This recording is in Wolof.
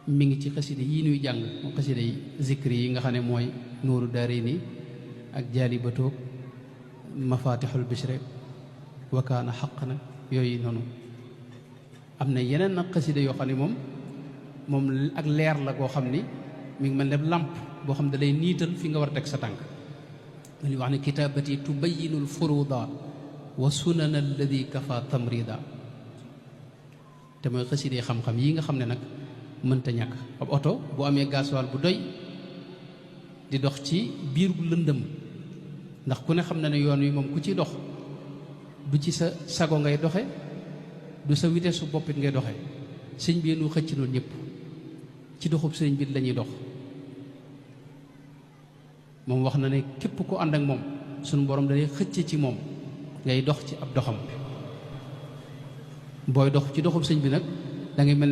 mi ngi ci xasida yi nuy jàng moom xasida yi zikri yi nga xam ne mooy nuuru daarayni ak jaalibatoog mafatixul bishre wa kaana xaqna yooyu noonu am na yeneen nag xasida yoo xam ne moom ak leer la koo xam ni mi ngi mel ne làmp boo xam ne da lay niital fi nga war a teg sa tànk ma li wax ne kitaabati tubayinu alfuruda wa sunana alladi kafa tamrida te mooy xasida xam-xam yi nga xam ne nag mënta ñàkk ab oto bu amee gasoil bu doy di dox ci biir gu lëndëm ndax ku ne xam na ne yoon wi moom ku ciy dox du ci sa sago ngay doxe du sa vitesse su boppit ngay doxe sëñ bi nu xëcc noonu ñëpp ci doxub sëñ bi lañuy dox moom wax na ne képp ku ànd ak moom suñu borom dalay xëcc ci moom ngay dox ci ab doxam booy dox ci doxub sëñ bi nag da ngay mel